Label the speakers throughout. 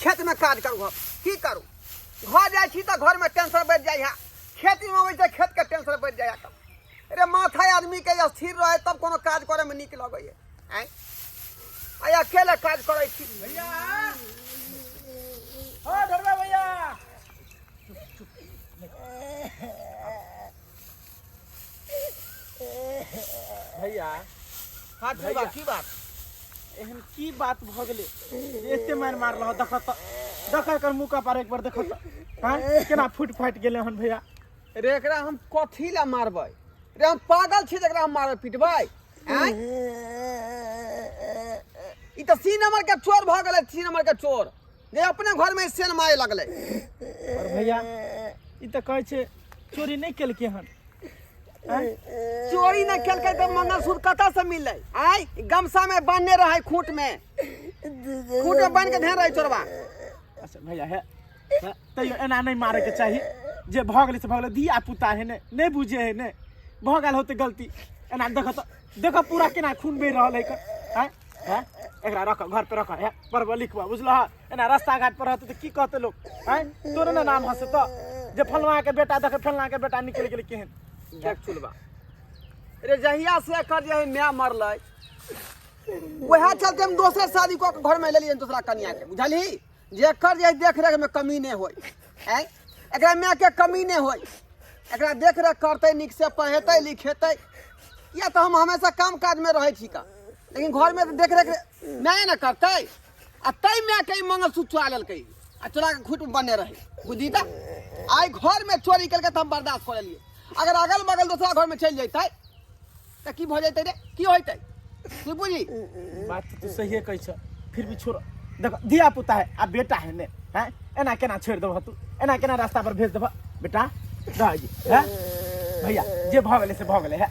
Speaker 1: खेतमे काज करू हम की करू घर जाइ छी तऽ घरमे टेंशन बढ़ि जाइ है खेतीमे अबै छै खेतके टेंशन बढ़ि जाइ है अरे माथा आदमीके स्थिर रहै तब कोनो काज करैमे नीक लगैए आँय आइ अकेले काज करै छी
Speaker 2: भैया ओ ढोरबा भैया भैया
Speaker 1: हाँ की बात की बात
Speaker 2: एहन की बात भऽ गेलै जे एते मारि मारलह देख तऽ देख एकर मुँह कपार एक बार देख तऽ हँ केना फूटि फाटि गेलै हन भैया
Speaker 1: रे एकरा हम कथी लए मारबै रे हम पागल छी जेकरा हम मारबै पिटबै आँय ई तऽ सी नंबर के चोर भऽ गेलै सी नंबर के चोर जे अपने घर में सेन मारे लगलै
Speaker 2: पर भैया ई तऽ कहै छै चोरी नहि केलकै हन आँय?
Speaker 1: चोरी नहि केलकै तऽ मंगलसूत्र कतऽ से मिललै आँय गमछा में बान्हने रहै खूंट में खूंट में बान्हि के धेने रहै चोरबा
Speaker 2: अच्छा भैया हे हे, तैयो एना नहि मारैके चाही जे भऽ गेलै से भऽ गेलै धिया पुता है ने नहि बुझे है ने भऽ गेल होतै गलती एना देख तऽ देख पूरा केना खून बहि रहल है एकर आँय हैं एकरा रख घर पे रख है पढ़बऽ लिखबऽ बुझलह एना रास्ता घाट पर रहतै तऽ की कहतै लोक आँय तोरे ने नाम हंसतऽ जे फलना के बेटा देख फलना के बेटा निकलि गेलै केहन
Speaker 1: देख चुलबा रे जहिया से एकर जे है माय मरलै वएह चलते हम दोसर शादी कऽ के घर में लेलियै दोसरा कनिया के बुझलही जेकर जे देख रेख में कमी नहि होय आँय एकरा माय के कमी नहि होय एकरा देख रेख करतै नीक से पढ़ेतै लिखेतै किया तऽ हम हमेशा काम काज में रहै छी का लेकिन घर में तऽ देख रेख माय ने करतै आ तै माय के ई मंगलसूत्र चोरा लेलकै आ चोरा के खूट में बन्ने रहै बुझी तऽ आइ घर में चोरी केलकै तऽ हम बर्दाश्त कऽ लेलियै अगर अगल बगल दोसरा घर में चलि जैतै तऽ की भऽ जैतै रे की होइतै तू बुझी
Speaker 2: बात तऽ तू सहिए कहै छ फिर भी छोड़ देख धिया पुता है आ बेटा है ने हैं एना केना छोड़ि देबह तू एना केना रास्ता पर भेज देबह बेटा रह जी हैं भैया जे भऽ गेलै से भऽ गेलै है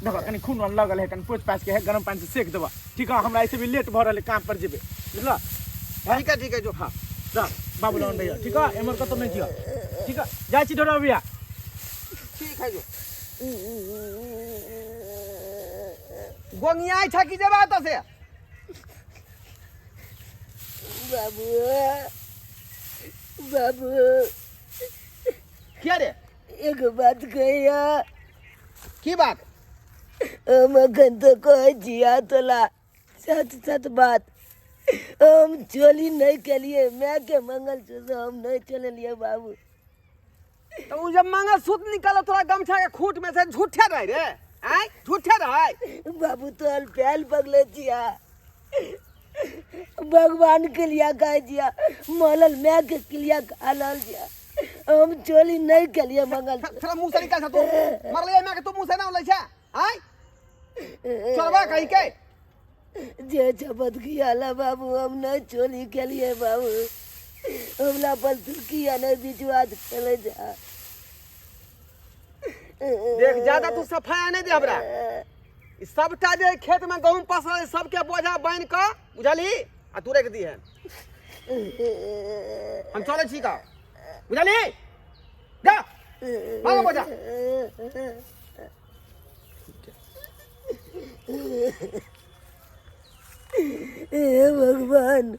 Speaker 2: देखो कनि खून उन लगल है कनि पोछि पाछि के है गरम पानि से सेक देबह ठीक है हमरा ऐसे भी लेट भऽ रहल है काम पर जेबै बुझलह हैं?
Speaker 1: ठीक है ठीक है जो
Speaker 2: हाँ रह बाबू लगन भैया ठीक है एम्हर कतौ नहि जियह ठीक है जाइ छी ढोरा भैया
Speaker 1: ठीक है जो गोंगियाइ छ कि जेबा एतऽ से
Speaker 3: बाबू बाबू
Speaker 1: किया रे
Speaker 3: एगो बात कहिया
Speaker 1: की बात
Speaker 3: हम अखन तऽ कहै छिया तोला सच सच बात हम चोरी नहि केलियै मायके मंगलसूत्र हम नहि चोरेलियै बाबू
Speaker 1: तो उ जब मंगलसूत्र निकालो तोरा गमछा के खूंट में से झूठे रहे रे आय झूठे रहे
Speaker 3: बाबू तोहर पैल पगले छिया भगवान के लिया कहै छिया मरल माय के क्रिया खा रहल छिया हम चोरी नहीं केलिए मंगल
Speaker 1: थोड़ा मुंह से निकाल तू मरले माय के तू मुंह से ना लै छै आय चोरबा कहि के
Speaker 3: जे शपथ खियाला बाबू हम नहीं चोरी केलिए बाबू हमरा पर तू किया नहीं विश्वास करे जा
Speaker 1: देख ज्यादा तू सफाया नहीं दे हमरा ई सबटा जे खेत में गहूम पसरल है, सबके बोझा बान्हि कऽ बुझलही आ तू राखि दिहे हम चलै छी का बुझलही जा भागो बोझा
Speaker 3: हे भगवान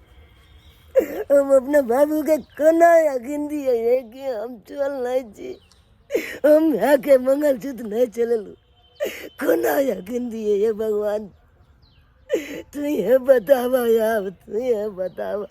Speaker 3: हम अपना बाबू के कोना यकीन दिए कि हम चल नहीं छी हम माय के मंगलसूत्र नहीं चललू कोना यकीन दिए हे भगवान तू ये बतावा यार तू ये बतावा।